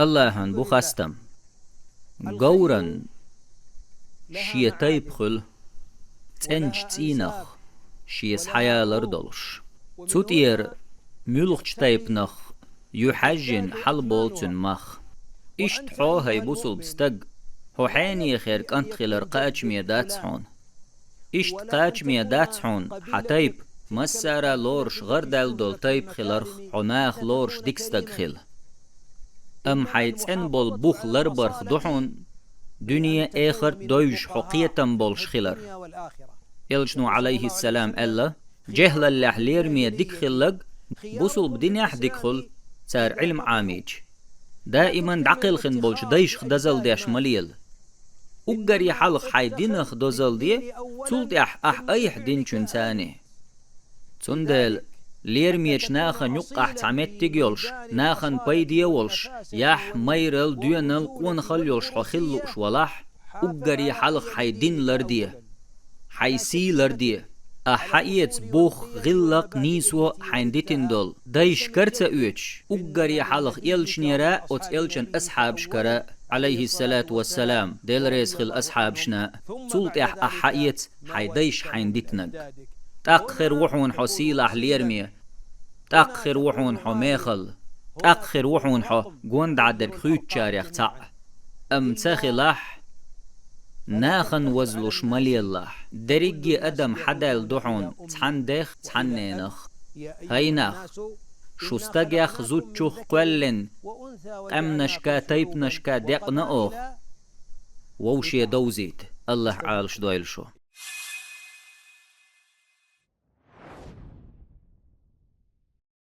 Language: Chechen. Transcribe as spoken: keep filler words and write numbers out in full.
Аллахӏан бу хастам. Говран шен тайпа хуьлу цӀеначу цӀийнах шен схьаялар долуш. Цу тӀера муьлххачу тайпанах ю хьаьжжина хьалаболу цуьнан мах. Иштта хьо, хӀай бусулба стаг, хьо хьенехера кӀант хилар кхачаме дац хьуна. Иштта кхачаме дац хьуна хьан тайпа, массара а лоруш гӀардаьлла долу тайпа хиларх, хьо наха лоруш дика стаг хила. Амма хьайн цӀена болу бух ларбарх ду хьуна дуьне а, эхарт а довзуш хьо кхетам болуш хилар. Элчано, Ӏалайхиссалам, аьлла: «ЖехӀлаллехь лераме дика хилларг бусулба динехь а дика хуьлу, цара Ӏилма Ӏамийча. Даиман дӀакхелхина болчу дайшах дозалла деш ма лела. Уггаре хьалха хьайн динах дозалла де, цул тӀаьхьа ахь айхьа динчуьнца а». Цундела лерамечу нахана юккъахь цхьа меттиг йолуш, нахана пайде а волуш, яхь, майралла, доьналла, къонахалла йолуш хьо хила лууш валахь, уггаре хьалха хьайн дин ларде, хьайн сий ларде. Ахь хьаэца бух, гӀиллакх, нийсо хьайна дитина долу дайшкара ца оьцуш, уггаре хьалха элчанера а, оцу элчан асхьабашкара а, Ӏалайхиссалату вассалам, Дела реза хила асхьабашна а, цул тӀаьхьа ахь хьаэца хьайн дайша хьайна дитинарг. ТӀаккха хир ву хьуна хьо сийлахь, лераме, тӀаккха хир ву хьуна хьо мехала, тӀаккха хир ву хьуна хьо гондӀа дерг хуьйцучарех цхьаъ. Амма ца хилахь, нахана вазлуш ма лелалахь. Дерриге адам хьадаьлла ду хьуна цхьана дех, цхьана ненах. ХӀай нах, шу стагех, зудчух кхоьллина къаьмнашка, тайпанашка декъна оха. Вовше довзийта, Аллахь Ӏалаш дойла шу.